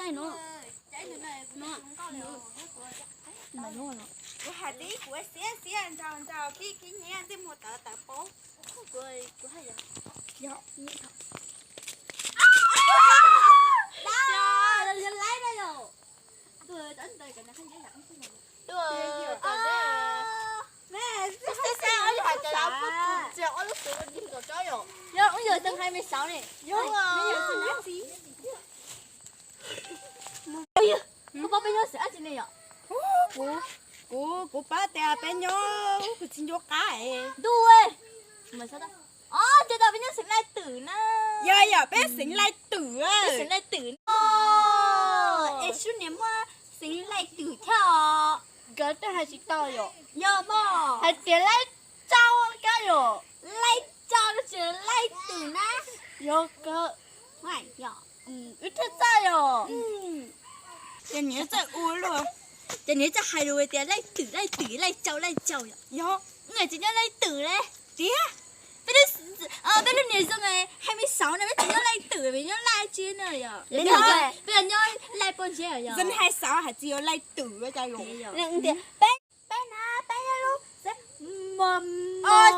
Kuv hais tib kuv xiab xiab ntsau ntsau khib khib nyiab ntsej muag tawv tawv paub. Koj paub peb nyob xeem dab tsi ne yom? Kuv, kuv, kuv pab tias peb nyob kuv tsis ncuav qab es. Ntuj, ces tau peb nyob xeem Laij Twm na. Yog yom, peb xeem Laij Twm. Peb xeem Laij Twm no. Es sub niam muaj xeem Laij Twm thiab os. Nkawd twb hais tsis tau yom. Yog mog. Hais tias Laij Tsau kab yom. Laij Tsau no tsis Laij Twm na. Yog kawg. Wb thiaj txawj yom. Ces niam txawj ua luaj. Ces niam txawj hais lus tias Laij Twm, Laij Twm, Laij Tsau, Laij Tsau yom. Yog, niam tsis nyob Laij Twm le. Tiag. Peb lub, peb lub niam zoo hais me xauv no peb tsis nyob Laij Twm, peb nyob Laij tsi na yom. Peb nyob Laij Poj Ntseb yom. Zoo hais xauv hais tsis yog Laij Twm cas yom. Peb, peb na, peb nyob lub xeev Mos,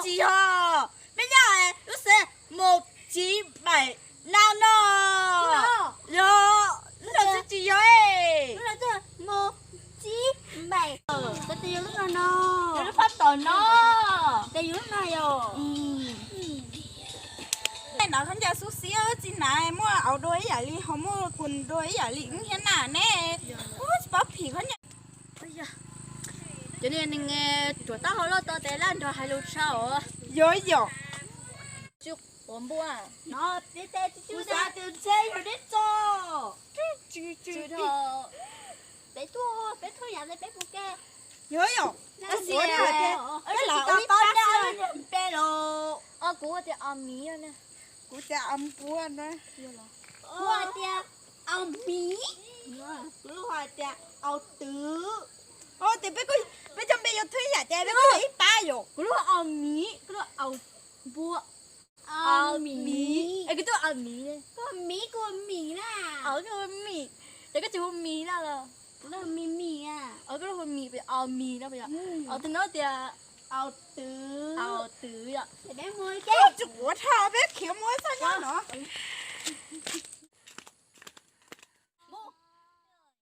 tsis yog, peb nyob lub xeev Mos Tsiv Npaim na no. Yog, lub no tsis yog. Mos Tsiv Npaim, tes yog lub no no. Yog lub phab tom no. Tes yog lub no yom. Tej no khaub ncaws xub xiab txij na, muaj auv dua ib yam li ho muaj kuv dua ib yam li wb thiab na ne. Tsis paub phim khaub ncaws. Cov niag neeg ruam taub hau loj to tes laj nrog hais lus tshaj os. Yog yom. Tsis quav npua no, peb tes tsis xav tus ntshe yog deb tso. Peb tuaj, peb tuaj yam li peb mus ke. Yog yom. Peb los ua ib pab xwb. Peb los, kuv tias Au Miv na. Kuv tias Au Npua na. Kuv tias Au Miv. Kuv hais tias Au Twv. Tes peb cov npe yuav thwj yam ces peb kuj yog ib pab yom. Kuv lub Au Miv, kuv lub Au Npua. Au Miv. Es kuv twb Au Miv. Kuv Miv, kuv Miv na. Kuv Miv. Ces koj tsis hu Miv na los? Kuv lub Miv Miv. Kuv lub hu Miv, Au Miv no. Au Twv no tias Au Twv. Au Twv yom. Tsis quav dhau, peb khiav mus txog nyob no.